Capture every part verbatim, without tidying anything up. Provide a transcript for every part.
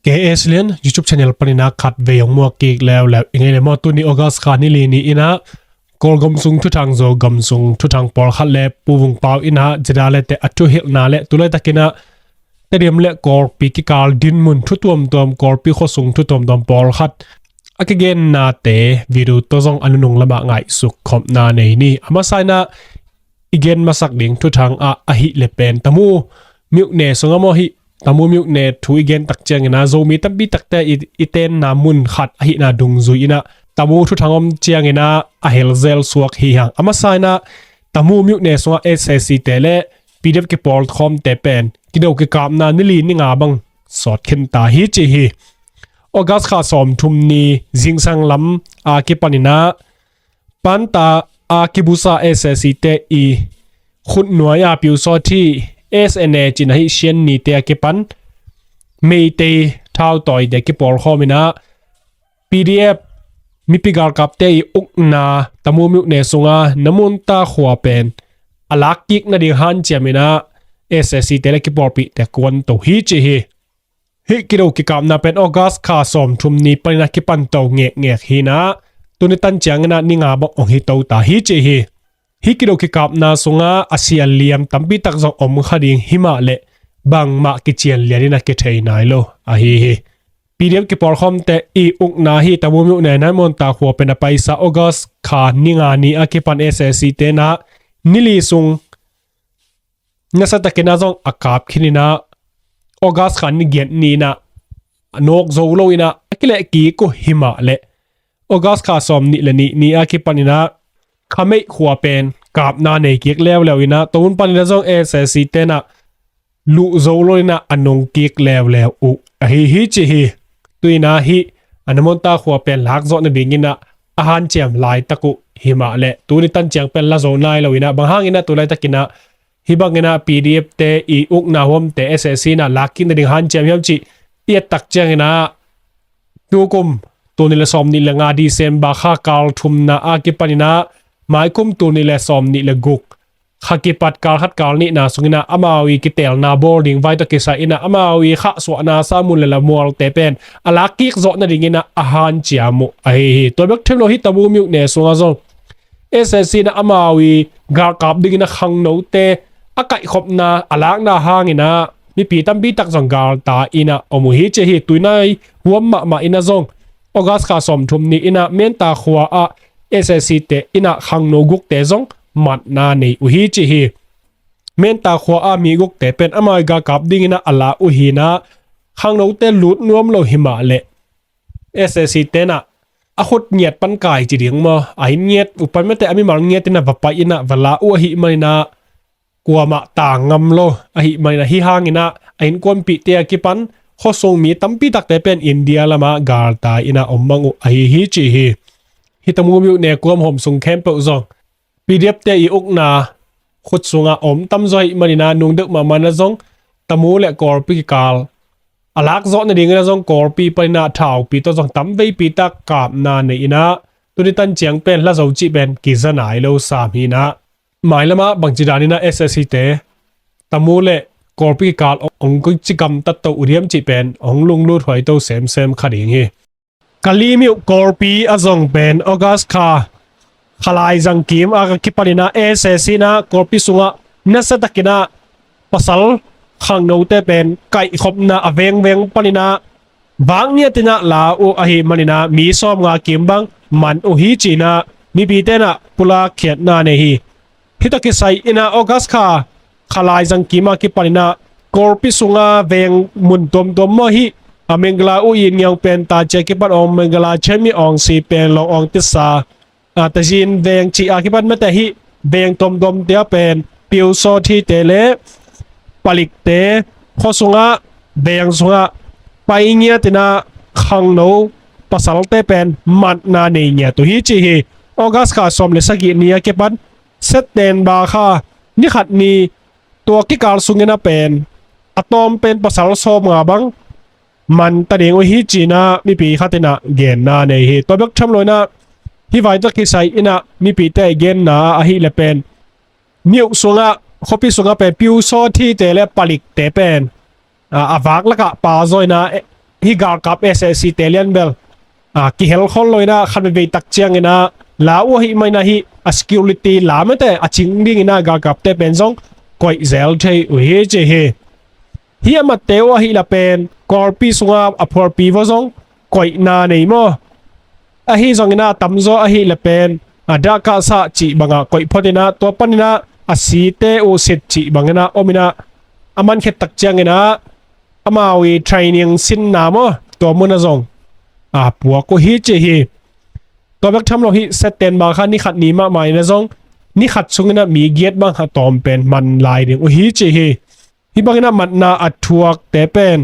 K S Lian YouTube channel panin ah khat vei hong muak kik leuleu i ngei le maw. Tuni August kha ni li ni-in ah Kawlgam sung thuthang, Zogam sung thuthang pawlkhat le Pu Vung Pau in ah Zedale te a thuhilhna le tu laitakin ah Tedim le Kawlpi kikal dinmun thu tuamtuam, Kawlpi khuasung thu tuamtuam pawlkhat a kigennate video tawh zong a nunung lamah ngaihsuk khopna nei ni. A masa in ah i gen masak ding thuthang ah ahih leh pen Tamu myone sungah maw, hih Tamu myone thu i gen tak ciangin ah Zomi tampi takte i, i tenna mun khat ahihna dungzui in ah Tamu thuthang om ciangin ah a helzel suak hi hang. A masa in ah Tamu myone sungah S A C te le P D F kipawlkhawmte pen kido kikapna ni li ni nga bang sawt khin ta hi ci hi. August kha sawmthum ni zingsang lam a kipanin ah Panta a kibusa S A C te i khutnuai a piusawt hi S N A cin ahi Sian nite a kipan Meitei thautawite kipawlkhawm in ah P D F mipi galkapte i ukna Tamu myone sunga Namunta khua pen a lakkik nading hanciam in ah S A C te le kipawlpihte kuanto hi ci hi. Hih kido kikapna pen August kha sawmthum ni panin ah kipanto ngekngek hi in ah tuni tan ciangin ah ni nga bang hong hito ta hi ci hi. Hih kido kikapna sungah a sia liam tampi tak zong om kha ding hi mah leh bangmah kician lian in ah kithei nai lo ahi hi. P D F kipawlkhawmte i ukna hih Tamu myone Namunta khua pen a paisa August kha ni nga ni a kipan S A C te in ah ni li sung nasa takin ah zong a kap khin in ah August kha ni giat ni in ah a nawk zo lo in ah a kilehkik uh hi mah leh August kha sawmnih le nih ni a kipanin ah Khameih khua pen kapna nei kik leuleu in ah tu hun panin ah zong S A C te in ah luh zo lo in ah a nungkik leuleu uh ahi hi ci hi. Tu in ah hih a Namunta khua pen lak zawh nadingin ah a hanciam laitak uh hi mah leh tuni tan ciang pen la zo nai lo in ah bang hangin ah tu laitakin ah hih bangin ah P D F te i ukna huamte S A C in ah lakkik nading hanciam hiam cih i et tak ciangin ah tukum tul nih le sawmnih le nga December kha kal thumna a kipanin ah maikum tul nih le sawmnih le guk kha kipat kal khat kal nihna sungin ah amau i kitelna bawl ding vai tawh kisai in ah amau i khahsuahna sa mun le la mualte pen a lakkik zawh nadingin ah a hanciam uh ahi hi. Tua bek them lo hih Tamu myone sungah zong S A C in ah amau i galkap dingin ah khangnote a kaihkhopna a lakna hangin ah mipi tampi tak zong galta in ah om uh hi ci hi. Tuinai huam mahmah in ah zong August kha sawmthum ni in ah Menta khua ah S A C te in ah khangno gukte zong matna nei uh hi ci hi. Menta khua ah mi gukte pen amau i galkap dingin ah a la uh hi in ah khangnote lut nuam lo hi mah leh S A C te in ah a khut ngiat pan kai ci ding maw, a inn ngiat uh pan mate a mimal ngiat in ah va pai in ah va la uh ahih manin ah kuamah tang ngam lo ahih manin ah hih hangin ah a innkuanpihte a kipan khuasung mi tampi takte pen India lamah galta in ah om mang uh ahi hi ci hi. Hih Tamu myone kuamhawm sung khempeuh zong P D F te i ukna khut sungah om tamzaw ahih manin ah nungdeuh mahmah in ah zong Tamu le Kawlpi kikal a lak zawh nadingin ah zong Kawlpi panin ah thaupi tawh zong tamveipi tak kapna nei in ah tuni tan ciang pen la zo cih pen kiza nai lo sam hi in ah mailamah bangci danin ah S A C te Tamu le Kawlpi kikal hong ci gamtat to uh diam cih pen hong lunglut huai to semsem kha ding hi. Kalemyo Kawlpi a zong pen August kha khalai zangkim a ka kipanin ah S A C in ah Kawlpi sungah nasa takin ah pasal khangnote pen kaihkhopna a vengveng panin ah vak ngiat in ah la uh ahih manin ah mi sawmnga kim bang man uh hi ci in ah mipite in ah pulak khiatna nei hi. Hih tawh kisai in ah August kha khalai zangkim a kipanin ah Kawlpi sunga veng mun tuamtuam maw hih a Mengala uh in ngiang pen ta cia kipan awng Mengala chemi awng si pen long awng tisa a tazin veng cih a kipan mate hih veng tuamtuamte a pen piusawt hite le palikte khua sungah veng sungah pai ngiat in ah khangno pasalte pen matna nei ngiat uh hi ci hi. August kha sawm le sagih ni a kipan September kha ni khat ni tua kikal sungin a pen a tawm pen pasal sawmnga bang man ta ding uh hi ci in ah mipi khat in ah genna nei hi. Tua bek tham lo in ah hih vai tawh kisai in ah mipite i genna ahih leh pen myo sungah khuapi sungah pen piusawt hite le palikte pen a vak lakah pa zaw in ah hih galkap S A C te lian bel a kihel khol lo inah khat veivei tak cianginah la uh ahih maninah hih a security la mate a cing dinginah galkapte pen zong koih zel thei uh hi ci hi. Hih a matte uh ahih la pen Kawlpi sunga a phualpi vaw zong koihna nei maw? Ahi zonginah a tamzaw ahih la pen a dahkahsah cih bangah koih photinah tua paninah a site uh sit cih banginah ominah a mankhet tak cianginah amau i training sinna maw tua munah zong a puak uh hi ci hi. Tua bek tham lo hih September kha ni khat ni mahmah inah zong ni khat sunginah mi giat bang a tawm pen man lai ding uh hi ci hi. Hih banginah matna a thuakte pen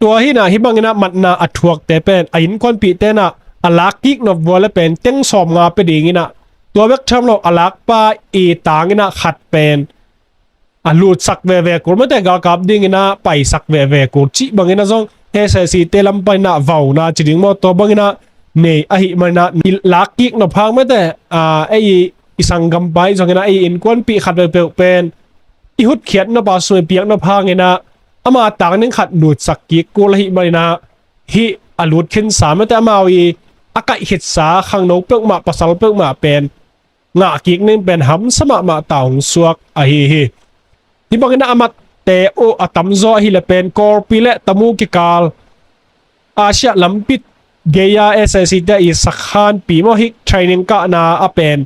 tua hinah hih banginah matna a thuakte pen a innkuanpihte inah a lak kik nop vua le pen teng sawm nga pe dinginah tua bek tham lo a lakpa i tanginah khat pen a lutsak veve kul mate galkap dinginah paisak veve kul cih banginah zong S A C te lam paninah vauna ci ding maw tua banginah nei ahih maninah mi lak kik nop hang mate a ei i sanggampa i zonginah ei innkuanpih khat peuhpeuh pen i hutkhiat nop a sum i piak nop hanginah ama tang ning khat lutsak kik kul ahih maninah hih a lut khinsa mate amau i a kaih khitsa khangno peuhmah pasal peuhmah pen ngah kik ning pen hamsa mahmah ta hong suak ahi hi. Hih banginah a matte uh a tamzaw ahih le pen Kawlpi le Tamu kikal Asia lampi gei-a S A C te i sakhanpi maw hih training kahna a pen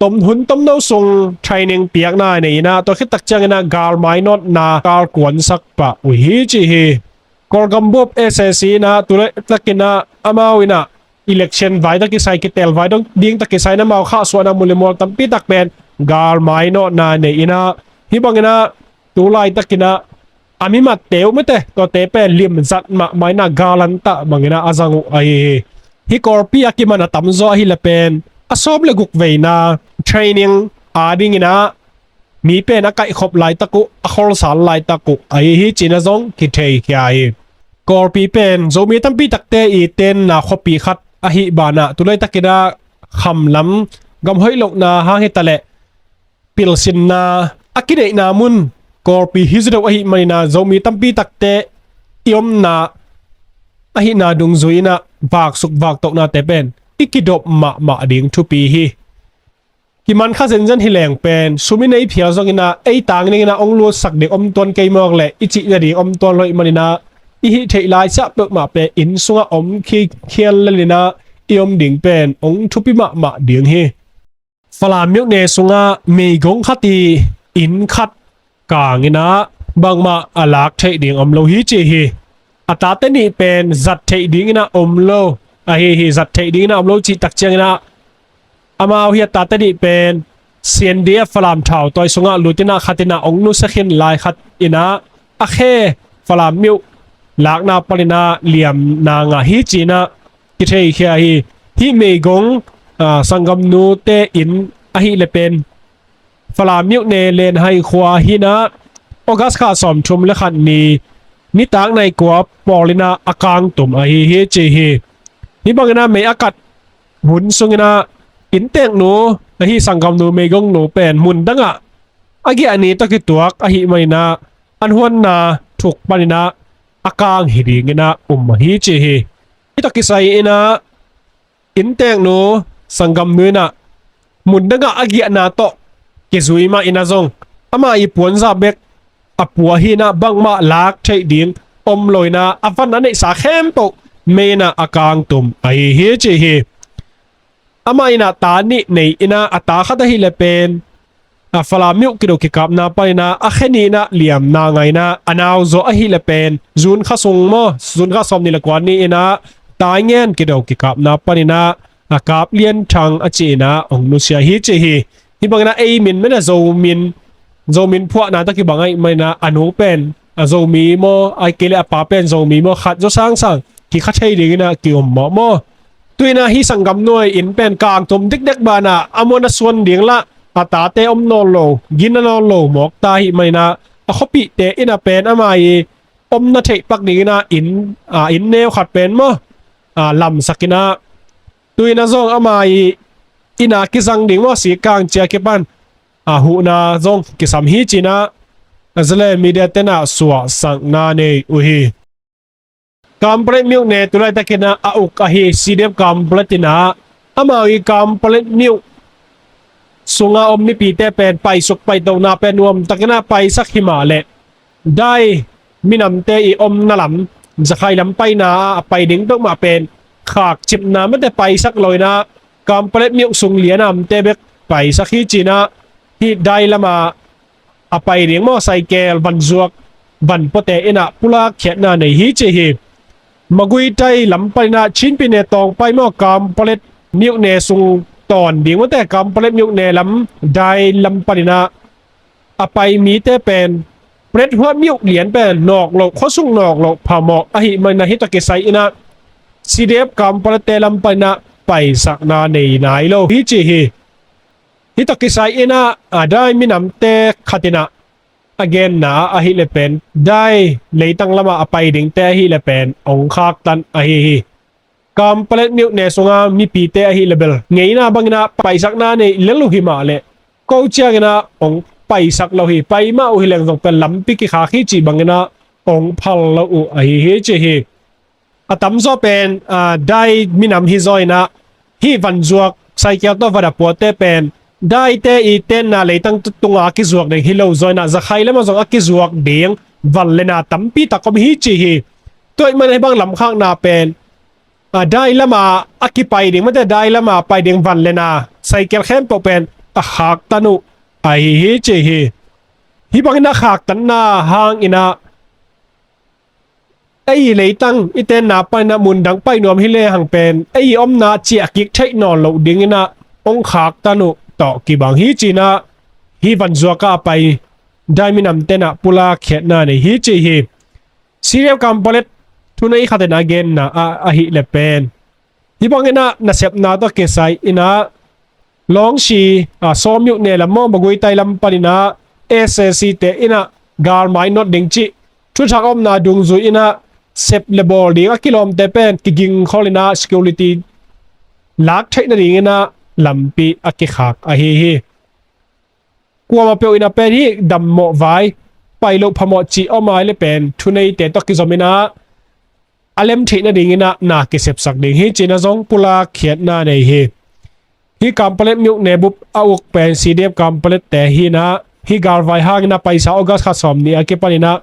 tom hun tomno sung training piakna nei inah tua khit tak cianginah gal mainawtna kal kuansak pah uh hi ci hi. Kawlgam bup S A C inah tu laitakinah amau inah election vai tawh kisai kitel vai dong ding tawh kisai inah amau khahsuahna mulimual tampi tak pen gal mainawtna nei inah hih banginah tu laitakinah a mi matte uh mate tuate pen limzat mahmah inah galantah banginah a zang uh ahi hi. Hih Kawlpi a kiman a tamzaw ahih le pen a sawm le guk veina training a dinginah mi pen a kaihkhop laitak uh a kholsal laitak uh ahi hi cinah zong kitheikhia hi. Kawlpi pen Zomi tampi takte i tenna khuapi khat ahih banah tu laitakinah khamlam gam hoih lohna hang hitaleh pilsinna a kineihna mun Kawlpi hi zaw deuh ahih maninah Zomi tampi takte i omna ahihna dungzui inah vaksuk vaktohnate pen i kidop mahmah ding thupi hi. Kiman kha zenzen hi leng pen sum i nei phial zonginah ei tang dinginah hong lutsak ding om tuan kei mawk leh i cih nading om tuan lo ahih maninah i hih theih laisiah peuhmah pen inn sungah om khikhian lelinah i om ding pen hong thupi mahmah ding hi. Falam myone sungah meigong khat i inn khat kanginah bangmah a lak theih ding om lo hi ci hi. A tate nih pen zat theih dinginah om lo ahi hi. Zat theih dinginah om lo cih tak cianginah amau hi a tate nih pen C N D F Falam thautawi sungah lutinah khatinah ong nusia khin lai khat inah a khe Falam myo lakna paninah liamna ngah hi cinah kitheikhia hi. Hih meigong a, sanggamnute inn ahih le pen Falam myone Lenhai khua hinah August kha sawmthum le khat ni nitak nai kua pawlinah a kangtum ahi hi ci hi. Hih banginah mei a kat hun sunginah innteknu ahi sanggamnu meigongnu pen mun dangah a giahni tawh kituak ahih maninah an huanna thuk paninah a kang hi dinginah um ahi ci hi. Hih tawh kisai inah innteknu sanggamnu inah mun dangah a giahna tawh kizui mah inah zong ama i puanza bek a pua hinah bangmah lak theih ding om lo inah a van a neihsa khempeuh mei inah a kangtum ahi hi ci hi. Amah inah ta nih nei inah a ta khat ahih le pen a Falam myo kido kikapna paninah a khe ni inah liamna ngah inah a nauzaw ahih le pen June kha sung maw June kha sawm ni le kua ni inah Taingen kido kikapna paninah a kap lianthang a ci inah ong nusia hi ci hi. Hih banginah ei min mena Zomin Zomin phuahna tawh kibang ahih maninah a nu pen a Zomi maw ahih kei le a pa pen Zomi maw khat zaw sangsang kikha thei dinginah ki-um mawh maw? Tuinah hih sanggamnu inn pen kangtum dikdek banah a muan a suan ding lah a tate om nawn lo gina nawn lo mawk ta ahih maninah a khuapihte inah pen ama i omna theih pak dinginah inn a inn neu khat pen maw a lamsak inah tuinah zong ama i inah kizang ding maw si kang cia kipan a huhna zong kisam hi cinah a Zalen Media tenah suahsakna nei uh hi. Kanpetlet myone tulaitakin ah a uk ahi C D F Kanpetlet in ah amau i Kanpetlet myo sunga om mipite pen paisuk paitohna pen nuamtakin ah paisak hi mah leh Dai minamte i omna lam, Zakhai lam paina ah a pai ding peuhmah pen khakcipna mate paisak lo in ah Kanpetlet myo sung lian a omte bek paisak hi ci-in ah hih Dai lama a pai ding maw, saikel, vanzuak, vanpuate in ah pulak khiatna nei hi ci hi. Maguitai lam panin ah Chin pyine tawngpai maw, Kanpetlet myone sung tawn ding mate, Kanpetlet myone lam Dai lam panin ah a pai mite pen Plethuah myo lian pen nawk loh, khuasung nawk loh phamawh ahih manin ah hih tawh kisai in ah C D F Kanpetlet-te lam panin ah paisakna nei nai lo hi ci hi. Hih tawh kisai in ah a Dai minamte khat in ah a genna ah ahih leh pen Dai leitang lamah a pai dingte ahih leh pen hong khaktan ahi hi. Kanpetlet myone sunga mipite ahih leh bel ngeina bangin ah paisakna nei lel uh hi mah leh ko ciangin ah hong paisak lo hi, pai mah uh hi leng zong pen lampi kikhak hi cih bangin ah hong phal lo uh ahi hi ci hi. A tamzaw pen, aa, Dai minam hi zaw in ah hih vanzuak, saikel tawh vadapuate pen Daite i tenna leitang tu-, tunga a kizuak ding hi lo zaw in ah Zakhai lamah zong a kizuak ding van le na tampi tak om hi ci hi. Tua ahih manin ah hih bang lamkhakna pen, aa, Dai lama a kipai ding mate, Dai lama pai ding van le na, saikel khempeuh pen a khaktan uh ahi hi ci hi. Hih bangin a khaktanna hangin ah ei leitang i tenna panin ah mundang pai nuam hi lehang pen ei omna ciah kik theih nawn loh dingin ah hong khaktan uh tawh kibang hi ci-in ah hih vanzuak ah a pai Dai minamte in ah pulak khiatna nei hi ci hi. C D F Kanpetlet thunei khat in a genna ah ahih leh pen hih bangin ah nasepna tawh kisai in ah Lawngsi, aa, Saw myone lam maw, Maguitai lam panin ah S A C te in ah galmai not ding cih thuthang omna dungzui in ah sep le bawl ding a kilawmte pen kigingkhol in ah security lak theih nadingin ah lampi a kikhak ahi hi. Kuamah peuh in ah pen hih dammawh vai, pai loh phamawh cih om a hih leh pen thuneite tawh kizom in ah a lem theih nadingin ah na kisepsak ding hi ci-in ah zong pulak khiatna nei hi. Hih Kanpetlet myone bup a uk pen C D F Kanpetlet-te hi-in ah hih galvai hangin ah paisa August kha sawmnih a kipanin ah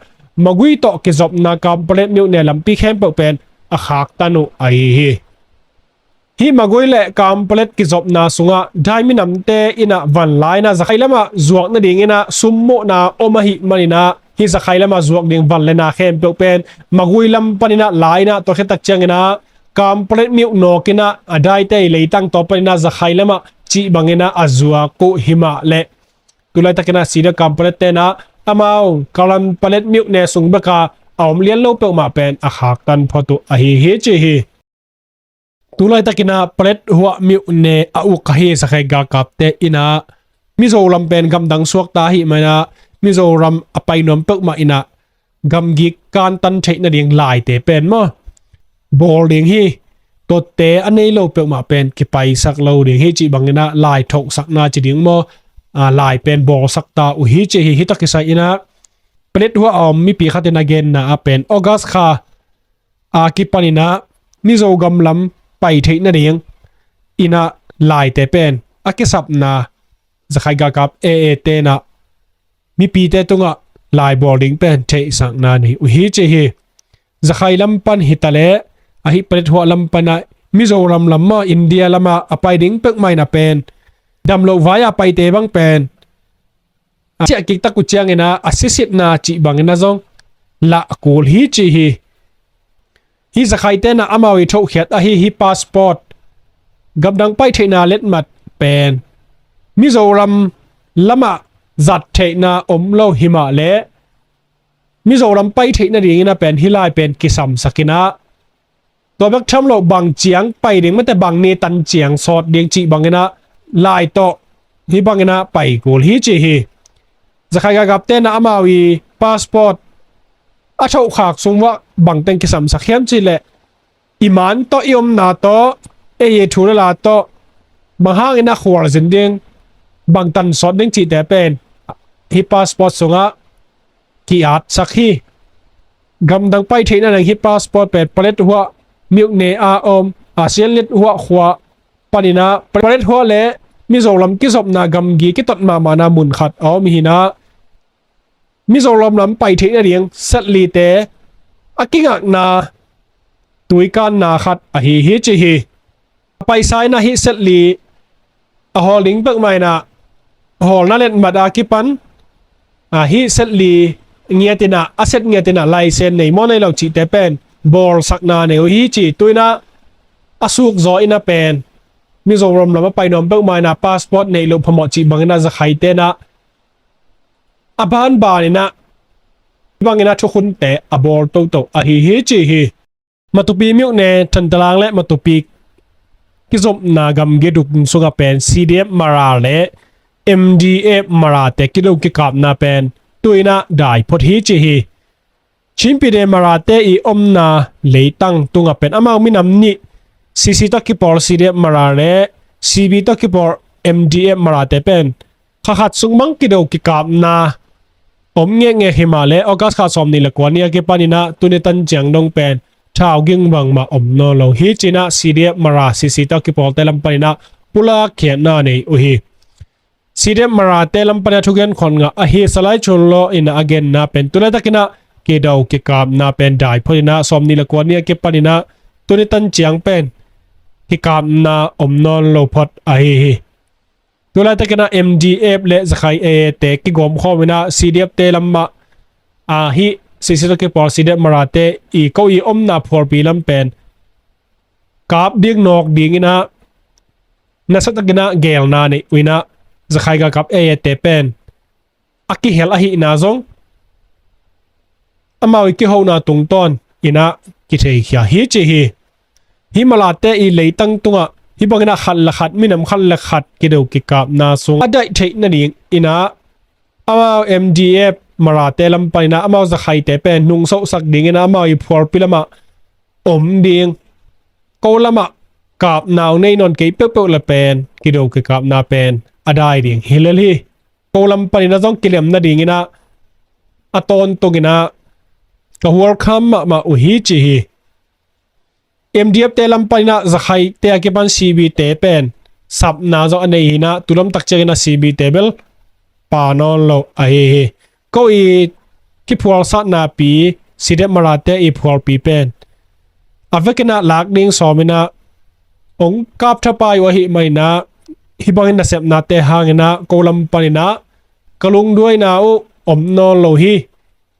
Magui tawh kizopna Kanpetlet myone lampi khempeuh pen a khaktan uh ahi hi. Hih Magui le Kanpetlet kizopna sungah Dai minamte in ah van la in ah Zakhai lamah zuak nadingin ah summuhna om ahih manin ah hih Zakhai lamah zuak ding van le na khempeuh pen Magui lam panin ah la in ah tua khit tak ciangin ah Kanpetlet myo nawk in ah a Daite i leitang tawh panin ah Zakhai lamah cih bangin ah a zuak uh hi mah leh tulaitakin ah C D F Kanpetlet-te in ah amau Kanpetlet myone sung bek a a om lian lo peuhmah pen a khaktan phot uh ahi hi ci hi. Tulaitakin ah Plethuah myone a uk ahi Zakhai galkapte in ah Mizoram pen gamdang suakta ahih manin ah Mizoram a pai nuam peuhmah in ah gamgik kantan theih nading laite pen maw bawl ding hi. Tuate a nei lo peuhmah pen kipaisak lo ding hi cih bangin ah lai thohsakna ci ding maw, aa, lai pen bawlsak ta uh hi ci hi. Hih tawh kisai in ah Plethuah a om mipi khat in a genna ah pen August kha a kipanin ah Mizo gam lam pai theih nading in ah laite pen a kisapna Zakhai galkap A A te in ah mipite tungah laibawl ding pen theihsakna nei uh hi ci hi. Zakhai lam pan hi ta leh ahi Plethuah lam pan ah Mizoram lam maw India lamah a pai ding peuhmah in ah pen damloh vai a paite bang pen a ciah kik tak uh ciangin ah a sisitna cih bangin ah zong lah kul hi ci hi. Hih Zakhaite in ah amau i thohkhiat ahi hih passport gamdang pai theihna letmat pen Mizoram lamah zat theihna om lo hi mah leh Mizoram pai theih nadingin ah pen hih lai pen kisamsak in ah tua bek tham lo bang ciang pai ding mate bang ni tan ciang sawt ding cih bangin ah lai tawh hih bangin ah pai kul hi ci hi. Zakhai galkapte in ah amau i passport a thohkhak sung uah bangteng kisamsak hiam cih leh i man tawh i omna tawh ei i thu le la tawh bang hangin a khualzin ding bang tan sawt ding cihte pen hih passport sungah ki-atsak hi. Gamdang pai theihna ding hih passport pen Paletwa myone a om, a Syiemliet khua panin ah Paletwa le Mizoram kizopna gamgi kitot mahmahna mun khat a om hi in ah, Mizoram lam pai theihna ding setlite a kingakna tuikanna khat ahi hi ci hi. A paisa in ah hih setli a hawl ding peuhmah in ah, hawlna letmat a kipan, a, hih setli ngiat in ah, a set ngiat in ah license nei maw nei lo cihte pen bawlsakna nei uh hi ci. Tu in ah a suk zaw in ah pen Mizoram lam a pai nuam peuhmah in ah passport neih loh phamawh cih bangin ah Zakhaite in ah a banban in ah bangin ah thukhunte a bawl toto ahi hi ci hi. Matupi myone, Thantalang le Matupi kizopna gamgi dum sungah pen C D F Mara le M D F Marate kido kikapna pen tu in ah dai phot hi ci hi. Chinpite Marate i omna leitang tungah pen amau minam nih, C C tawh kipawl C D F Mara le C B tawh kipawl M D F Marate pen kha khat sung bang kido kikapna om ngekngek hi mah le August kha sawmnih le kua ni a kipan in ah tuni tan ciang dong pen thau ging bangmah om nawn lo hi ci in ah C D F Mara C C tawh kipawlte lam panin ah pulak khiatna nei uh hi. C D F Marate lam panin ah thugen khawng ngah ahi Salai Chunlo in ah a genna pen tu laitak in ah kido kikapna pen dai phot in ah sawmnih le kua ni a kipan in ah tuni tan ciang pen kikapna om nawn lo phot ahi hi. Tu laitak in ah M D F le Zakhai A A te kigawm khawm in ah C D F te lam mah, a, hih C C tawh kipawl C D F Marate i ko i omna phualpi lam pen kap ding nawk ding in ah nasa tak in ah gelna nei uh in ah Zakhai galkap A A te pen a kihel ahihna zong amau i kihona tungtawn in ah kitheikhia hi ci hi. Hih Marate i leitang tungah hih bangin ah khat le khat, minam khat le khat kido kikapna sung a daih theih nading in ah amau M D F Marate lam panin ah amau Zakhaite pen nungsohsak ding in ah amau i phualpi lamah om ding, ko lamah kapna uh nei nawn kei peuhpeuh le pen kido kikapna pen a dai ding hi lel hi. Ko lam panin ah zong kilem nading in ah a tawntung in ah ka hualkham mahmah uh hi ci hi. M D F te lam panin ah Zakhaite a kipan C B te pen sapna zong a nei hi in ah tu lam tak ciangin ah C B te bel pha nawn lo ahi hi. Ko i kiphualsatnapi C D F Marate i phualpi pen a vekin ah lak ding sawm in ah hong kap thapai uh ahih manin ah hih bangin nasepnate hangin ah ko lam panin ah ka lungduaina uh om nawn lo hi.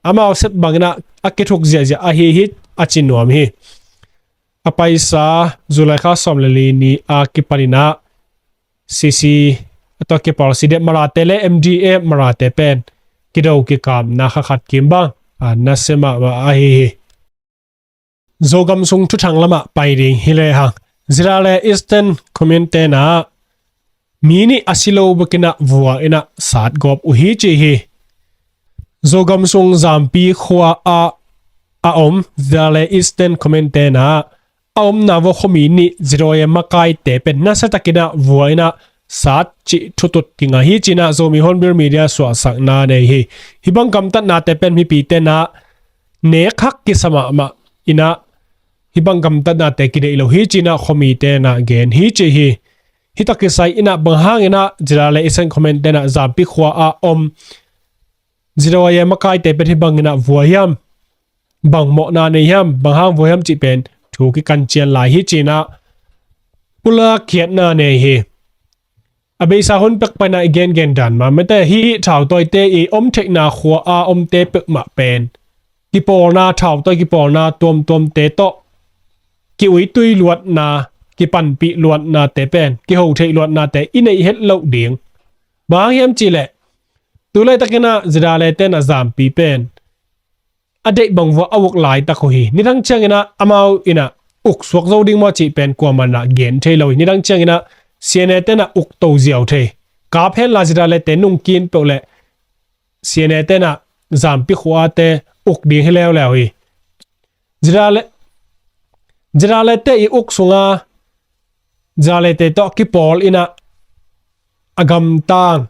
Amau set bangin ah a kithuk ziahziah ahi hi, a ci nuam hi. A paisa July kha sawm le li ni a kipan in ah C C a tawh kipawl C D F Marate le M D F Marate pen kido kikapna kha khat kim bang a nasia mahmah ahi hi. Zogam sung thuthang lamah pai ding hi lehang, Zirale Eastern Command te in ah mi nih a si lo bekin ah vua in ah satgawp uh hi ci hi. Zogam sung Zampi khua ah a om Zirale Eastern Command te in ah a omna vua khuami nih Zirawye makaite pen nasiatakin ah vua in ah sat cih thutut kingah hi ci in ah Zomi Hornbill Media suahsakna nei hi. Hih bang gamtatnate pen mipite in ah nek hak kisa mahmah in ah hih bang gamtatnate kideih lo hi ci in ah khuamite in ah gen hi ci hi. Hih tawh kisai in ah bang hangin ah Zirale Eastern Command te in ah Zampi khua ah om Zirale makaite pen hih bangin ah vua hiam, bang mawhna nei hiam, bang hang vua hiam cih pen thu kikan cian lai hi ci in ah pulak khiatna nei hi. A beisa hun pek pan ah i gengen dan mah mete hih thautawite i om theihna khua a omte peuhmah pen kipawlna, thautawi kipawlna tuamtuamte tawh ki-uitui luatna, kipanpih luatnate pen kiho theih luatnate i neih het loh ding. Bang hang hiam cihleh tu laitakin ah Zirale te in ah Zampi pen a deih bang vua a uk laitak uh hi. Nidang ciangin ah amau in ah uk suak zo ding maw cih pen kuamah in ah gen thei lo hi. Nidang ciangin ah C N A te in ah uk to ziau thei. Kap henla Zirale te nungkin peuh leh C N A te in ah Zampi khua te uk ding hi leuleu hi. Zirale, Zirale te i uk sunga Zirale te tawh kipawl in ah a gamtang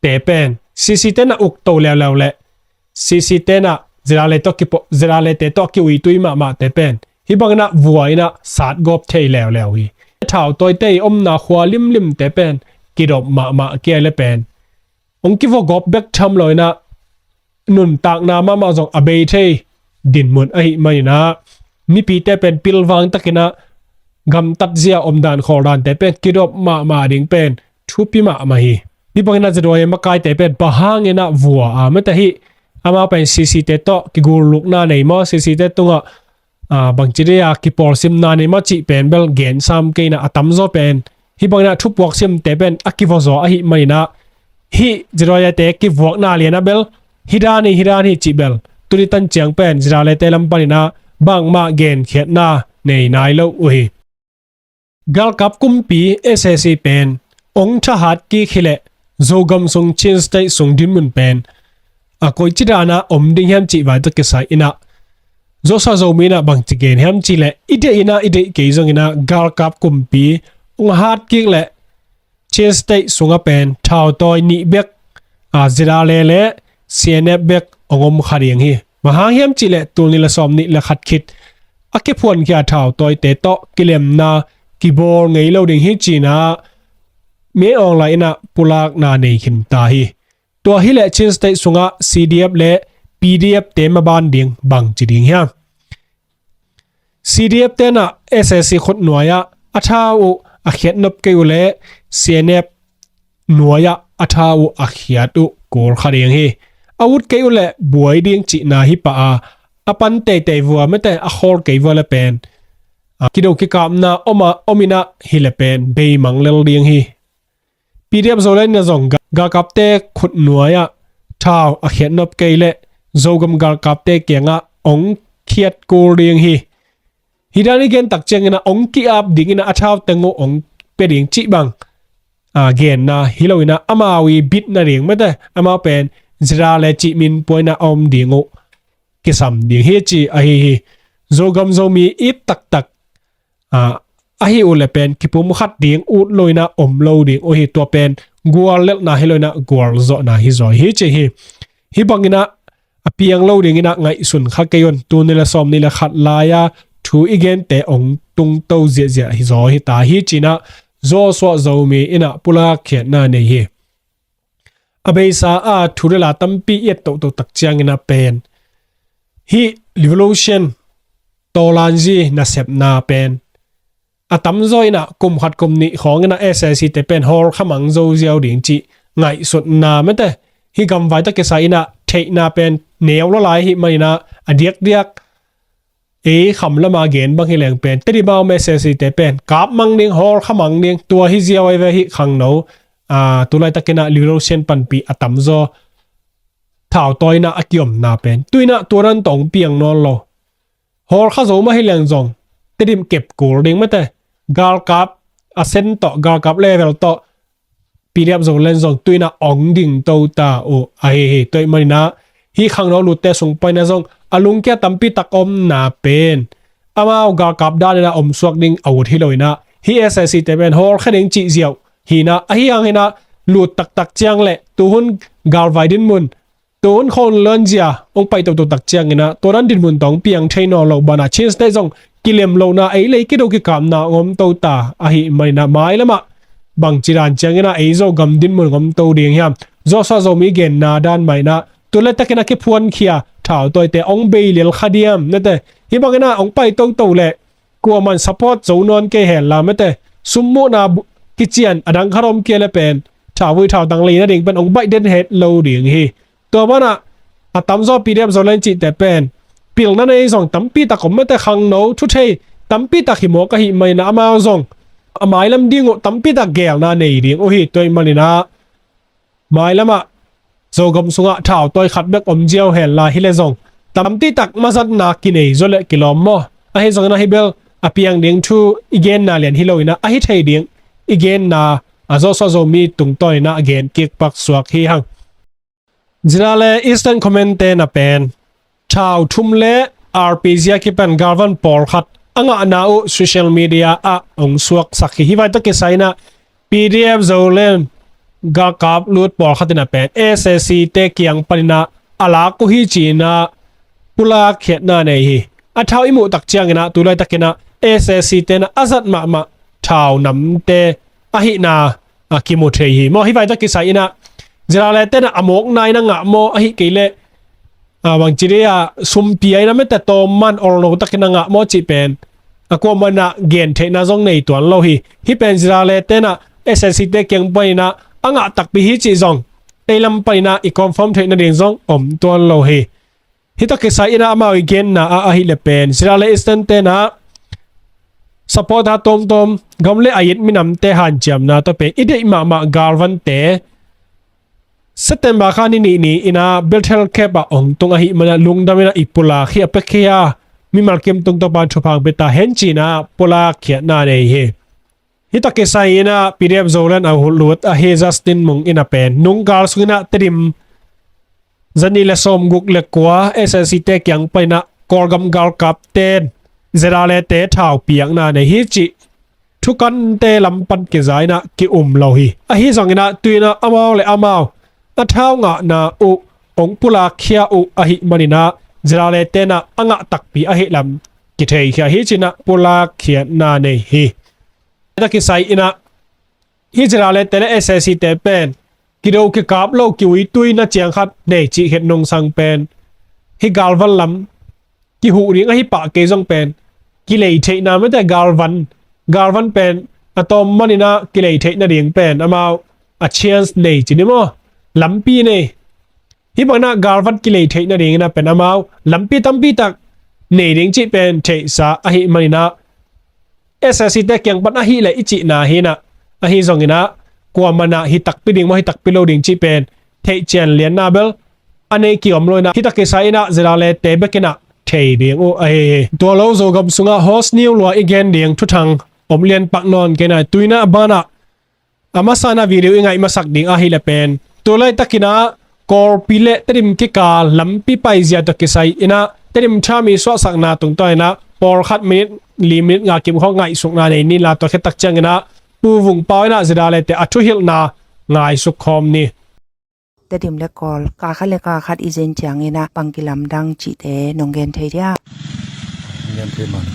te pen C C te in ah uk to leuleu leh C C te in ah ZRA le tawh kipo ZRA le te tawh kiuitui mahmahte pen hih bangin ah vua in ah satgawp thei leuleu hi. Thautawite i omna khua limlimte pen kidop mahmah kei le pen hong kivuagawp bek tham lo in ah nuntakna mahmah zong a bei thei dinmun ahih manin ah mipite pen pilvang takin ah gamtat zia omdan khawldante pen kidop mahmah ding pen thupi mahmah hi. Hih bangin ah ZRA makaite pen bang hangin ah vua a mete hi. Amau pen CCte tawh kigullukna nei maw, CCte tungah bangci dia kipawlsimna nei maw cih pen bel gen sam kei in ah a tamzaw pen hih bangin ah thupuak simte pen a kivazaw ahih manin ah hih ZRA te kivuakna lian ah bel hih dan hi, hih dan hi cih bel tuni tan ciang pen ZRA le te lam panin ah bangmah genkhiatna nei nai lo uh hi. Galkap kumpi SAC pen hong thahat kik hileh Zogam sung Chin State sung dinmun pen a koici dan ah om ding hiam cih vai tawh kisai in ah Joshua Zomi in ah bangci gen hiam cih leh i deih in ah i deih kei zongin ah galkap kumpi hong hat kik leh Chin State sungah pen thautawi nih bek ZRA le le CNF bek hong om kha ding hi. Bang hang hiam cih leh tul nih le sawm nih le khat khit a kiphuankhia thautawite tawh kilemna kibawl ngei lo ding hi ci in ah Min Aung Hlaing in ah pulakna nei khin ta hi. Tua hileh Chin State sungah CDF le PDF te maban ding bangci ding hiam? CDF te in ah SAC khut nuai ah a thau uh a khiat nop kei uh leh CNF nuai ah a thau uh a khiat uh kul kha ding hi. A ut kei uh leh buai ding cihna hi pah a, a pan teitei vua mete a khawl kei vua le pen kido kikapna om ah om in ah hi le pen beimang lel ding hi. PDF Zoland in ah zong galkapte khut nuai ah thau a khiat nop kei leh Zogam galkapte kiangah hong khiat kul ding hi. Hih dan i gen tak ciangin ah hong ki-ap dingin ah a thau teng uh hong pia ding cih bang genna hi lo in ah amau i bitna ding mete amau pen ZRA le cih min puaina a om ding uh kisam ding hi ci ahi hi. Zogam Zomi it taktak ahi uh le pen kipumkhat ding ut lo in ah om lo ding uh hi. Tua pen guallelhna hi lo in ah gualzawhna hi zaw hi ci hi. Hih bangin ah a piang lo dingin ah ngaihsun kha kei un. Tul nih le sawm nih le khat lai-a thu i gente hong tungto ziahziah hi zaw hi ta hi ci in ah Joshua Zomi in ah pulak khiatna nei hi. A beisa a thu le la tampi i et tohtoh tak ciangin ah pen hih revolution tawlanzi nasepna pen a tamzaw in ah kum khat kum nih khawng in ah SAC te pen hawl kha mang zo ziau ding cih ngaihsutna mete hih gamvai tawh kisai in ah theihna pen neu lawlai ahih manin ah a diakdiak ei kham lama gen bang hi leng pen Tedim a om SAC te pen kap mang ding, hawl kha mang ding, tua hi ziau ahi ve. Hih khangno tu laitak in ah revolution panpih a tamzaw thautawi in ah a kiomna pen tu in ah tua dan tawh hong piang nawn lo. Hawl kha zo mah hi leng zong Tedim kep kul ding mete galkap a sen tawh galkap level tawh PDF Zoland zong tu in ah hong dingto ta uh ahi hi. Tua ahih manin ah hih khangno lutte sung pan in ah zong a lungkia tampi tak omna pen amau galkap dan in ah omsuak ding a ut hi lo in ah hih SAC te pen hawl kha ding cih ziau hi in ah ahi hang in ah lut taktak ciang le tuhun galvai dinmun tuhun khawl lanzia hong pai tohtoh tak ciangin ah tua dan dinmun tawh hong piang thei nawn lo banah Chin State zong kilem lohna ei le ei kido kikapna hong omto ta ahih manin ah mailam ah bangci dan ciangin ah ei Zogam dinmun hong omto ding hiam? Joshua Zomi genna dan mah in ah tu laitak in ah kiphuankhia thautawite hong bei lel kha diam nete hih bangin ah hong pai toto leh kuaman support zo nawn kei hen la mete summuhna kician a dang khat om kei le pen thauvui thautang leina ding pen hong baih den het lo ding hi. Tua banah a tamzaw PDF Zoland cihte pen pilna nei zong tampi tak om mete khangno thuthei tampi tak hi mawk ahih manin ah amau zong a mailam ding uh tampi tak gelna nei ding uh hi. Tua ahih manin ah mailam ah Zogam sungah thautawi khat bek om ziau hen la hi le zong tampi tak mazatna kinei zaw le kilawm maw? Ahi zongin ah hih bel a piang ding thu i genna lian hi lo in ah ahi thei ding i genna a Joshua Zomi tungtawn in ah a gen kik pak suak hi hang. ZRA le Eastern Command te na pen thau thum le RPG a kipan galvan pawlkhat a ngahna uh social media ah hong suaksak hi. Hih vai tawh kisai in ah PDF Zoland galkap lut pawlkhat in ah pen SAC te kiang panin ah a lak uh hi ci in ah pulak khiatna nei hi. A thau i muh tak ciangin ah tu laitakin ah S A C te in ah a zat mahmah thau namte ahihna a kimu thei hi. Maw, hih vai tawh kisai in ah Zirale te in ah a mawkna in ah ngah maw, ahih kei leh a bangci dih a sumpi a in ah mete tawm man olno takin ah ngah maw cih pen a kuamah in ah gen theihna zong nei tuan lo hi. Hih pen Zirale te in ah S A C te kiang panin ah a ngah takpi hi cih zong ei lam panin ah i confirm theih nading zong om tuan lo hi. Hih tawh kisai in ah amau i genna ah ahih leh pen Zirale Eastern te in ah supporter tawmtawm gam le a it minamte hanciamna tawh pen i deih mahmah galvante September kha ni nih ni in ah Bethel Camp ah hong tung ahih manin ah lungdam in ah i pulak hi a, pia kei a, mimal kim tung Topa'n thupha hong pia ta hen ci-in ah pulak khiatna nei hi. Hih tawh kisai in ah P D F Zoland a lut ahi Justin Mung in ah pen nungkal sung in ah Tedim zanih le sawmguk le kua S A C te kiang panin ah Kawlgam galkapte'n Zirale te thau piakna nei hi cih thukante lam pan kiza in ah ki-um lo hi. Ahi zongin ah tu-in ah amau le amau a thau ngahna uh hong pulak khia uh ahih manin ah Zirale te in ah a ngah takpi ahih lam kitheikhia hi ci-in ah pulak khiatna nei hi. Hih tawh kisai in ah hih Zirale te le S A C te pen kido kikap lo kiuitui na ciang khat nei cih khit nungsang pen hih galvan lam kihuh ding ahi pah kei zong pen kilei theihna mete galvan, galvan pen a tawm man in ah kilei theih nading pen amau a chance nei ci ni maw, lampi nei. Hih bangin ah galvan kilei theih nading in ah pen amau lampi tampi tak nei ding cih pen theihsa ahih manin ah S A C te kiang pan ahih leh i cihna hi in ah, ahi zongin ah kuamah in ah hi takpi ding maw hi takpi lo ding cih pen theih cian lianna bel a nei ki-om lo in ah hih tawh kisai in ah Zirale te bek in ah thei ding uh ahi hi. Tua lo Zogam sungah host niu lua i gen ding thuthang om lian pak nawn kei in ah tu-in ah a ban ah a masa in ah video i ngaih masak ding ahih leh pen tu laitakin ah Kawlpi le Tedim kikal lampi paizia tawh kisai in ah Tedim tha mi suahsakna tungtawn in ah pawlkhat minit li minit nga kim khawng ngaihsukna nei ni. La tua khit tak ciangin ah Pu Vung Pau in ah Zirale te a thuhilhna ngaihsuk khawm ni. Tedim le Kawl kal khat le kal khat i zin ciangin ah bang kilamdang cihte nong gen thei diam? Nong gen thei man.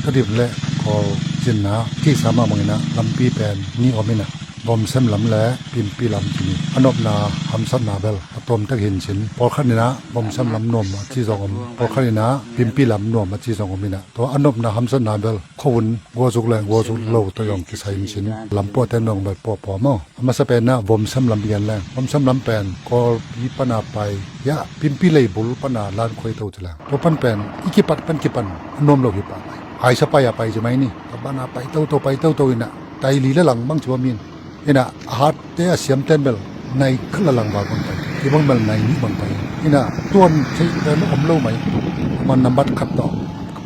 Tedim le Kawl zinna kisa mah bangin ah lampi pen nih om in ah Vomsem lam le Pimpi lam ci ni. A nopna hamsatna bel a tawm tek hi in cin. Pawlkhat in ah Vomsem lam nuam a ci zong om, pawlkhat in ah Pimpi lam nuam a ci zong om in ah tua a nopna hamsatna bel khuavun guazuk le guazuk lo tawh zong kisai in cin. Lam puahte in zong bel puahpuah maw. A masa pen ah Vomsem lam gen leng. Vomsem lam pen Kawlpi pan a pai, hiah Pimpi leibul pan a lan khuai to ci leng. Tua pan pen i kipat pan kipan a nuam lo hi pah mai. Aisa pai a pai ci mai ni. Tua pan a pai toto pai toto in ah tai li le lang bang ci bang min. In ah a hatte a siamten bel nai khat le lang val bang pai. Kibang bel nai nih bang pai. In ah tuan theih pen om lo mai. Man nambat khat tawh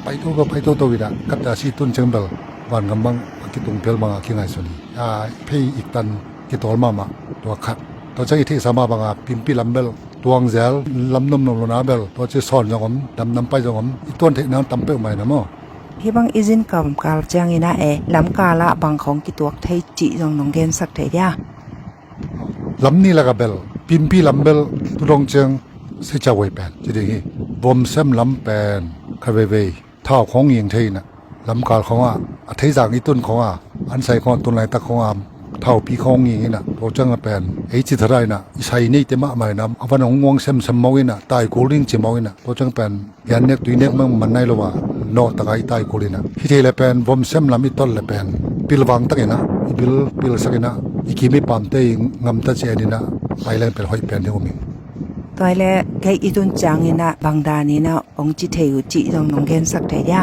pai toto pai toto in ah khat a si tun ciang bel vangam bang a kitung phial bang a kingaihsun hi. A phei ik tan kitawl mahmah tua khat. Tua ciang i theihsa mah bang a Pimpi lam bel tuangzel lam nuamnuam lo na bel tua ci sawn zong om, damdam pai zong om, i tuan theih nang tam peuh mai na maw. Hih bang i zin kamkal ciangin ah e lamkal ah bang khawng kituak thei cih zong nong gensak thei dia? Lam nih lakah bel Pimpi lam bel tudong ciang seicia voi pen ci ding hi. Vomsem lam pen khat veivei thau khawng nging thei in ah lamkal khawngah a theizang i tun khawngah an sai khawngah tun laitak khawngah thaupi khawng nging in ah tua ciangah pen ei ci thada in ah i sai neite mahmah in ah a van hong nguang semsem mawk in ah taikul ding ci mawk in ah tua ciang pen pian nek tui nek mang man nai lo a nawh taka i taikul in ah hih thei le pen Vomsem lam i tot le pen pilvang tak in ah i bil pilsak in ah i kim i pamte i ngamta ci en in ah pai leng pen hoih pen ding um ing. Tua hi le kei i tun ciangin ah bang dan in ah hong ci thei uh cih zong nong gensak thei dia?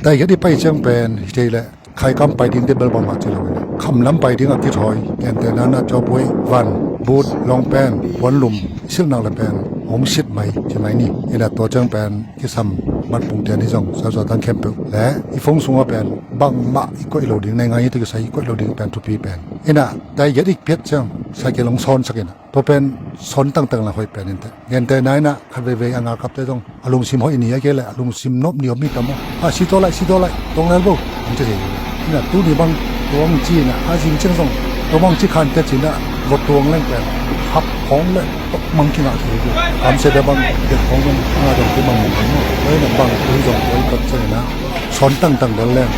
Taikhiat i pai ciang pen hih thei le khaikam pai dingte bel bangmah ci lo in ah khamlam pai ding a kithawi, gentehna in ah cawpuai, van, but, lawngpen, puanlum i silh nak le pen hong sit mai ci mai ni. In ah tua ciang pen kisam matpungte ni zong sauzau tang khempeuh le i phone sungah pen bangmah i koih lo ding, naingai hi tawh kisai i koih lo ding pen thupi pen. In ah taikhiat i piat ciang cycle hong sawnsak in ah tua pen sawn tangtang la hoih pen inteh. Gentehna in ah khat veivei a ngalkapte zong a lungsim hoih ni a kei le a lungsim nop ni om mi tam aw. A si taw lai, si taw lai, tong lel bo, an ci thei. In ah tuni bang tuang ci in ah a zing ciang zong Tua bang ci khan te cin ah, vawtuang leng pen hap khawng le tok mang kingah thei hi. Kamsia bia bang det khawng zong a ngah dong kei bang mung kei maw. Tua in ah bang tui zong tua i tat ciang in ah sawn tangtang del leng,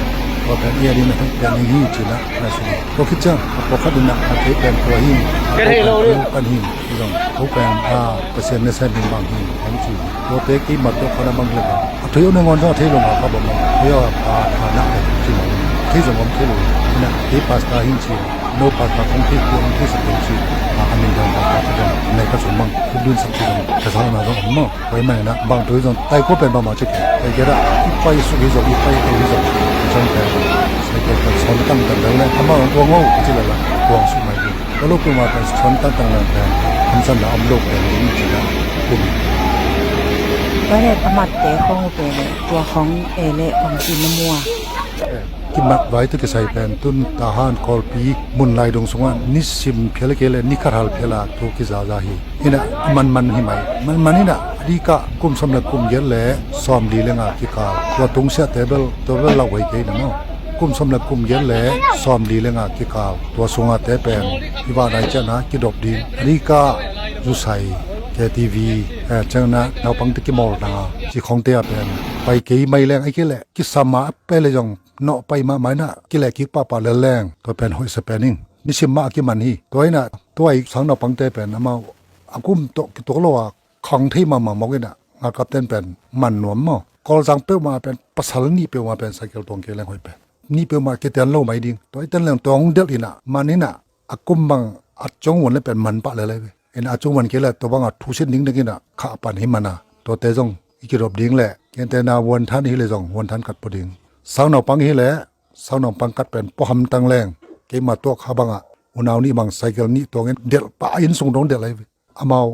tua pen i a ding na hek pian ding hi cin ah na sung. Tua khit ciang a pawlkhat in ah a thei pen tua hi. Kan hei lo ding. Kan hi. Zong ko pen a Pasian nasem ding bang hi hong ci. Tuate keimah tawh khan a bang le bang a thei uh nangawn zong a thei lo ngah kha bang bang. Thei a pha pha nak le ci lo. Thei zong om thei lo. Ina kei pastor hi ci. No pastor kong thei kong thei sa kong ci. A min dang pastor ci zong nei ka sung bang. Kudun sak ci zong ka sa na zong om maw. Pai man ina bang tui zong tai ko pen bang bang ci kei. Pai kei da i pai suk hi zong i pai ko hi zong. Zong pen sai ko pen son tang tang dang le ama zong tuang o ci la la tuang suk mai hi. Ka lo peuhmah pen sawn tangtang leng pen hamsatna om lo pen ding ci-in ah kum. Tua leh a matte khong uh pen leh tua khong e leh om ci na mua. Kimat vai tawh kisai pen tun Tahan Kawlpi mun lai dong sungah nisim phial kei leh ni khat hal phial a thu kizaza hi. Ina a manman hi mai. Manman ina a dikah kum sawm le kum giat le sawmli le nga kikal. Tua tungsiahte bel tua bel lauhuai kei na maw. Kum sawm le kum giat le sawmli le nga kikal. Tua sungate pen i vah nai ciangin a kidop ding. A dikah Zusai, K T V, eh, ciangin a naupangte kimawl na ci khawngte ah pen pai kei mai leng a kei leh kisam a pe le zong nawh pai mahmah in a kileh kik pahpah lel leng tua pen hoihsa pen ing. Nisim mah a kiman hi. Tua in a tua i sang naupangte pen amau a kum tawh kituak lo a khang thei mahmah mawk in a ngalkapten pen man nuam maw. Kawlzang peuhmah pen pasal nih peuhmah pen cycle tuang kei leng hoih pen. Nih peuhmah kitian lo mai ding. Tua i ten leng tuang delh in a man in a a kum bang a ciang vuan le pen man pah lel lai ve. In a ciang vuan kei le tua bang a thusit dingding in a khah pan hi man a. Tuate zong i kidop ding le kente na vuan than hi le zong vuan than kat pua ding. Sang naupang hi le sang naupang kat pen pua hamtang leng keimah tuak kha bang a unau nih bang cycle nih tuangin delh pah a inn sung dong delh lai ve. Amau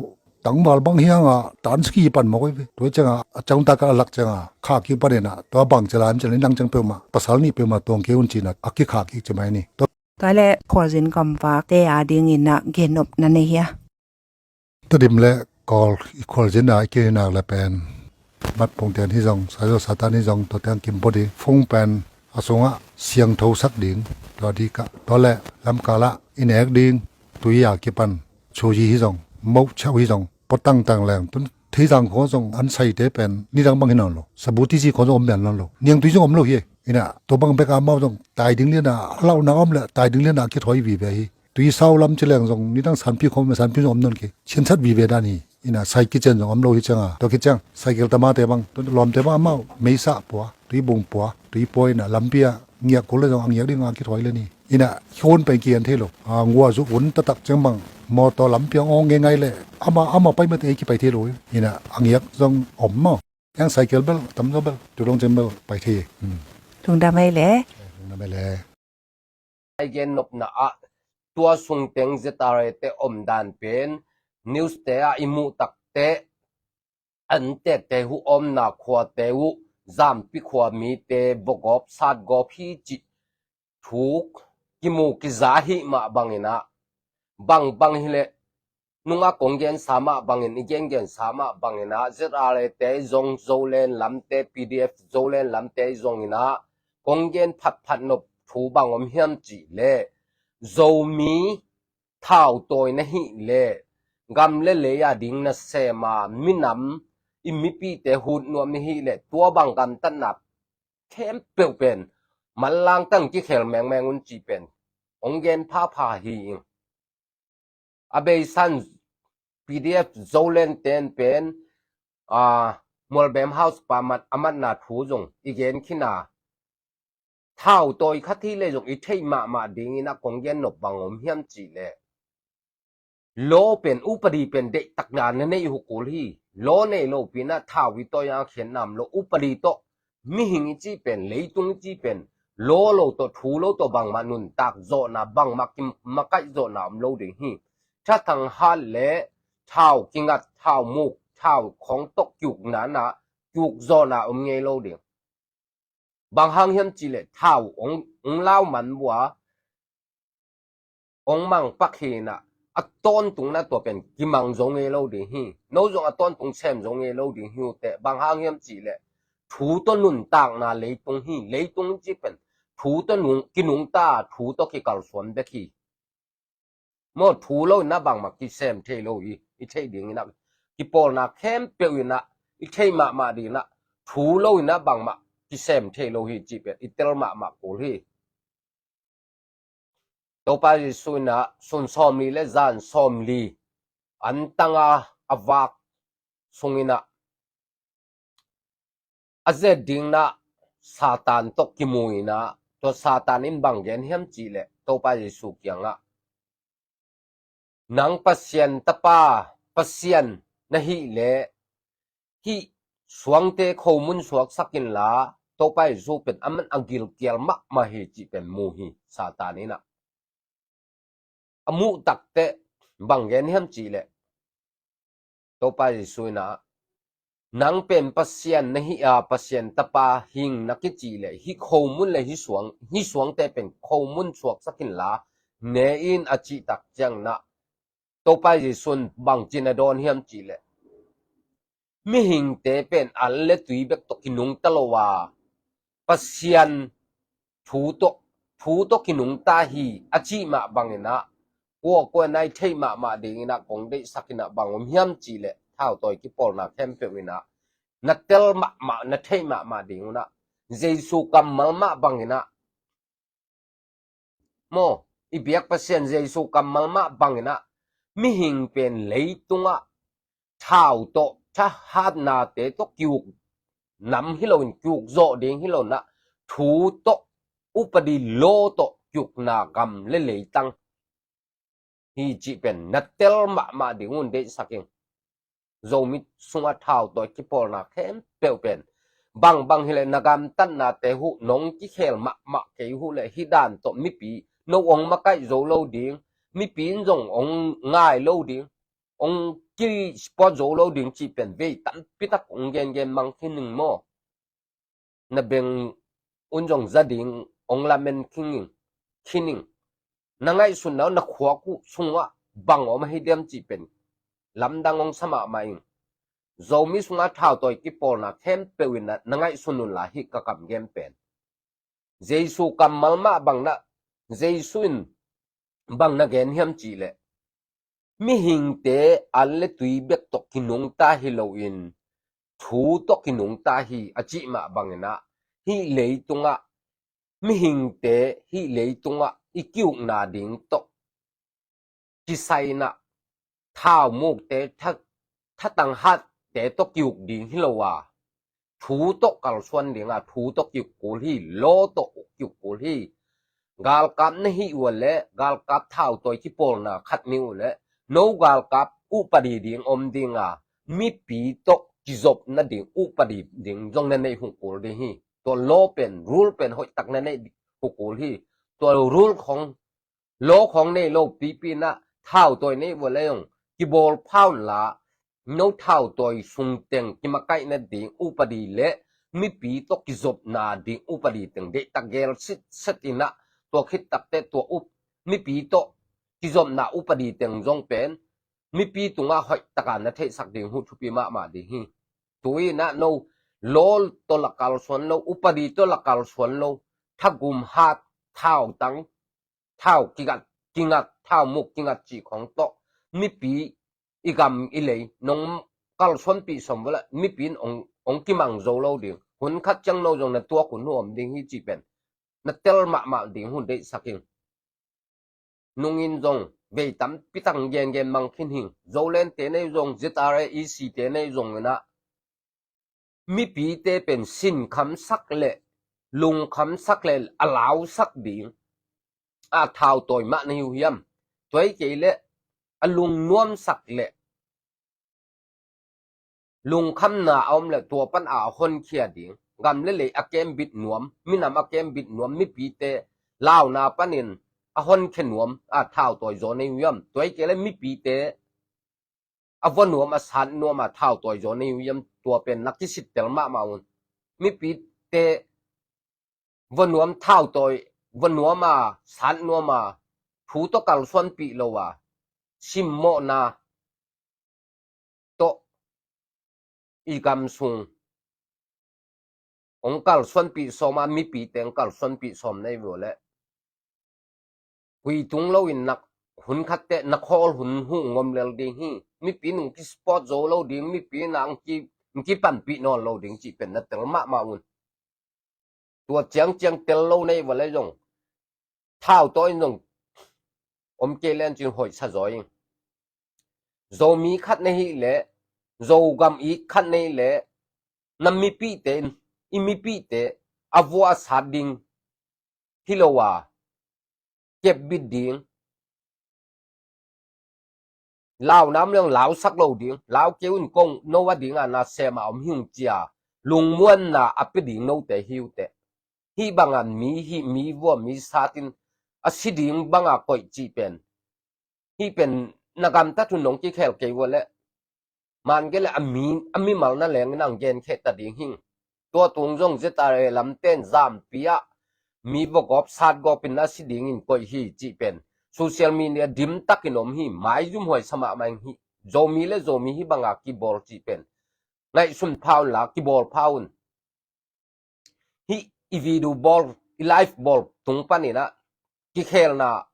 tangval bang hiang a tan ski pan mawk hi ve. Tua ciang a a ciang tak a lak ciang a khah kik pan in a tua bang ci lam ci le nang ciang peuhmah pasal nih peuhmah tuang kei un ci in a a kikhah kik ci mai ni. Tua Tua leh khualzin gamvakte a dingin a gennopna nei hia? Tedim le Kawl i khualzin a i kihinak le pen mat pungtian hi zong, saizo satan hi zong, tua tiang kimpua ding, fung pen a sungah siangtho sak ding, tua dikah, tua leh lamkal ah i nek ding, tui a kipan, chuyi hi zong, moh cheuh hi zong, pua tangtang leng, tun theizang khong zong an saite pen nidang bang hi nawn lo. Sabu tisi khong zong om pian nawn lo. Niangtui zong om lo hi. Ina tua bang bek a amau zong tai ding lian a lauhna om le tai ding lian a kithawi vive hi. Tui sau lam ci leng zong nidang sanpi khong me sanpi zong om nawn kei. Chiansat vive dan hi. Ina sai kitchen zong om lo hi ciang a. Tua kiciang cycle tamate bang, tun lawmte bang amau meisa pua, tui bung pua, tui pua ina lampi a ngiak kul le zong a ngiak ding a kithawi le ni. Ina khon pen kian thei lo. A ngua zuk un tatak ciang bang motor lampi ang ong ngai ngai le ama ama pai mate kipai thei lo. Ina a ngiak zong om maw. Eng cycle bel tam zo bel tu dong ciang bel pai thei. Hmm. Lungdam ei le. Lungdam ei le. Ai gen nopna ah tua sung teng Z R A te om dan pen news te ah i muh takte an tekte hu omna khuate uh zampi khua mite bogawp satgawp hi cih thu kimu kiza hi mah bangin ah bang bang hileh nungah kong gensa mah bangin i gengensa mah bangin ah Z R A te zong Zoland lamte P D F Zoland lamte zongin ah kong gen phatphat nop thu bang om hiam cih leh Zomi thau tawi na hih leh gam le lei a ding nasem a minam i mipite hut nuam na hih leh tua bang gamtatna khempeuh pen manlang tang kikhel mengmeng un cih pen hong gen phapha hi ing. A beisan P D F Zoland ten pen a Mualbem House pa mat a matna thu zong i gen khin a thau tawi khat hi le zong i theih mahmah dingin a kong gen nop bang om hiam cih leh law pen upadi pen deihtakna na neih uh kul hi. Law nei lo pinah thau i tawi a khiatna om lo upadi tawh mihing i cih pen leitung i cih pen law lo tawh thu lo tawh bangmah nuntak zawhna bangmah kimakaih zawhna om lo ding hi. Thathang hat le thau kingat thau muk thau khawng tawh kiukna na kiuk zawhna om ngei lo ding. Bang hang hiam cih leh thau ong ong lau man bua ong mang pak hinah a tawntung na tua pen kimang zo ngei lo ding hi. No zong a tawntung sem zo ngei lo ding hi uh teh bang hang hiam cih leh thu tawh nuntakna leitung hi. Leitung cih pen thu tawh nung kinungta thu tawh kikalsuan bek hi. Maw, thu lo in ah bangmah kisem thei lo hi. I theih ding in ah, kipawlna khempeuh in ah i theih mahmah ding in ah, thu lo in ah bangmah kisem thei lo hi cih pen i tel mahmah kul hi. Topa Jesu in ah sun sawmli le zan sawmli an tang a, a vak sung in ah a zet ding in ah Satan tawh kimu in ah, tua Satan in bang gen hiam cih leh Topa Jesu kiangah, "Nang Pasian tapa, Pasian na hih leh hih suangte khomun suaksak inla, Topa Jesu pen aman a gilkial mahmah hi," cih pen mu hi. Satan in ah a muh takteh bang gen hiam cih leh, Topa Jesu in ah, "Nang pen Pasian na hih a, Pasian tapa hing na kicih leh hih khomun le hih suang, hih suangte pen khomun suaksak inla ne in," a cih tak ciangin ah Topa Jesu in bangci in a dawn hiam cih leh, "Mihingte pen an le tui bek tawh kinungta lo a, Pasian thu tawh, thu tawh kinungta hi," a cih mah bangin ah, kuakua in ah i theih mahmah ding in ah kong deihsak in ah bang om hiam cih leh, thautawi kipawlna khempeuh in ah na tel mahmah, na theih mahmah ding un ah, Jesu kammal mah bangin ah, maw, i biak Pasian Jesu kammal mah bangin ah, mihing pen leitungah thau tawh, thahatnate tawh kiuk nam hi loin, kiuk zawh ding hi lo in ah, thu tawh, upadi law tawh kiukna gam le leitang hi cih pen na tel mahmah ding un deihsak ing. Zomi sungah thautawi kipawlna khempeuh pen, bangbang hileh na gamtatnate huh nong kikhel mahmah kei huh leh, hih dan tawh mipi no ong makaih zo lo ding, mipi in zong ong ngai lo ding, ong kisupport zo lo ding cih pen vei tampi tak ong gengen mang khin ing maw. Na beng un zong za ding ong lamen khin ing, khin ing. Na ngaihsutna uh, na khuak uh sungah bang om ahi diam cih pen lamdang ong sa mahmah ing. Zomi sungah thautawi kipawlna khempeuh in ah na ngaihsun unla, hih ka kam gen pen Jesu kammal mah bang in ah, Jesu in bang na gen hiam cih leh, mihingte an le tui bek tawh kinungta hi loin, thu tawh kinungta hi, a cih mah bangin ah, hih leitungah, mihingte hih leitungah i kiukna ding tawh kisai in ah, thaumukte, tha, thatang hatte tawh kiuk ding hi lo a, thu tawh kalsuan ding a, thu tawh kiuk kul hi, law tawh kiuk kul hi. Galkap na hih uh leh, galkap thautawi kipawlna khat ni uh leh, no galkap upadi ding om ding a, mipi tawh kizopna ding upadi ding zong na neih uh kul ding hi. Tua law pen, rule pen hoih tak na neih uh kul hi. Tua rule khong, law khong nei lo pipi in ah, thautawi nei uh leh zong kibawl pha unla, no thautawi sung teng kimakaihna ding upadi le mipi tawh kizopna ding upadi teng deihtak gel sitset in ah, tua khit takteh tua up, mipi tawh kizopna upadi teng zong pen mipi tungah hoih taka na theihsak ding uh thupi mahmah ding hi. Tu in ah no law tawh la kalsuan lo, upadi tawh la kalsuan lo, thagum hat, thautang, thau kingat, kingat, thaumuk kingat cih khong tawh mipi, i gam i lei nong kalsuanpih sawm uh leh, mipi in ong, ong kimang zo lo ding. Hun khat ciang no zong na tuak hun uh om ding hi cih pen na tel mahmah ding uh deihsak ing. Nung in zong vei tampi tak gengen mang khin ing. Zolandte nei zong, Z R A, E C te nei zong in ah, mipite pen sinkhamsak le, lungkhamsak le, a lausak ding a thautawi mah na hi uh hiam? Tua hi kei leh a lungnuamsak le, lungkhamna a om le, tua pan a honkhia ding, gam le lei a kembit nuam, minam a kembit nuam, mipite launa panin a honkhia nuam a thautawi zaw na hi uh hiam? Tua hi kei leh mipite a vua nuam a sat nuam a thautawi zaw na hi uh hiam? Tua pen na kisittel mahmah un. Mipite vua nuam thautawi, vua nuam a sat nuam a, thu tawh kalsuanpih lo a, simmawhna tawh i gam sung ong kalsuanpih sawm a, mipite ong kalsuanpih sawm na hi uh leh, hui tung lo in nak hun khat teh na khawl hun huh ngom lel ding hi. Mipi in hong ki-support zo lo ding, mipi in hong ki, hong kipanpih nawn lo ding cih pen na tel mahmah un. Tua ciangciang tel lo na hih uh leh zong thau tawh in zong om kei leng cin hoihsa zaw ing. Zomi khat na hih leh, Zogam it khat na hih leh, na mipihte in, i mipihte a vua a sat ding hi lo a, kepbit ding, lau nam leng lausak lo ding, lau kei un kong no a ding a nasem a om hi ung ci a lungmuanna a pia ding note hi uh teh. Hih bang a mi hih mi vua mi sat in a si ding bang a koih cih pen, hih pen na gamtat hun nong kikhel kei uh leh, man kei leh a mi, a mimal na leng in hong genkhe ta ding hi. Tua tung zong Z R A lamte in zampi ah mi vua gawp sat gawp in a si dingin koih hi cih pen social media dim takin om hi. Maizum huaisa mahmah hi. Zomi le Zomi hih bang a kibawl cih pen ngaihsun pha un la, kibawl pha un. Hih i video bawl, i live bawl tung panin ah kikhelna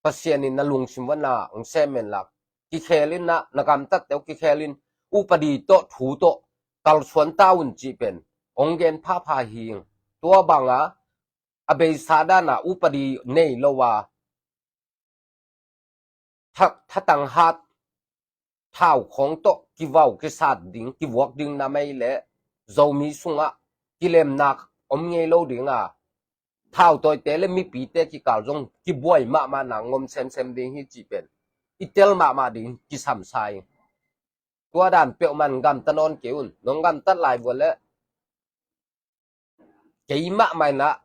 Pasian in na lungsim uh a na hong sem en la, kikhel in ah, na gamtatte uh kikhel in, upadi tawh thu tawh kalsuan ta un cih pen hong gen phapha hi ing. Tua bang a a beisa dan a upadi nei lo a, tha, thatang hat, thau khawng tawh kivau kisat ding, kivuak ding na mai leh, Zomi sungah kilemna om ngei lo ding a, thau tawite le mipite kikal zong kibuai mahmah na ngom semsem ding hi cih pen i tel mahmah ding kisam sa ing. Tua dan peuhmah in gamta nawn kei un. Nong gamtat lai uh leh, kei mahmah in ah,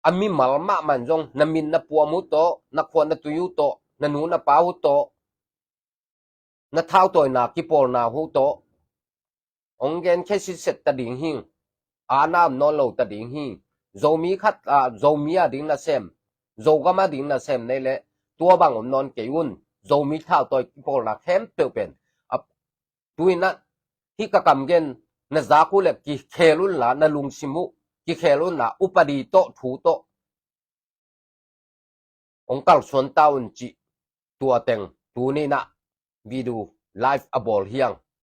a mimal mahmah in zong na min na puam uh tawh, na khua na tui uh tawh, na nu na pa uh tawh, na thautawina kipawlna uh tawh hong genkhe sitset ta ding hi. Aana om nawn lo ta ding hi. Zomi khat, a, Zomi a ding nasem, Zogam a ding nasem na hih leh, tua bang om nawn kei un. Zomi thautawi kipawlna khempeuh pen a, tu in ah, hih ka kam gen na zak uh leh kikhel un la, na lungsim uh kikhel un la, upadi tawh thu tawh hong kalsuan ta un cih tua teng tuni in ah video live a bawl hi ing.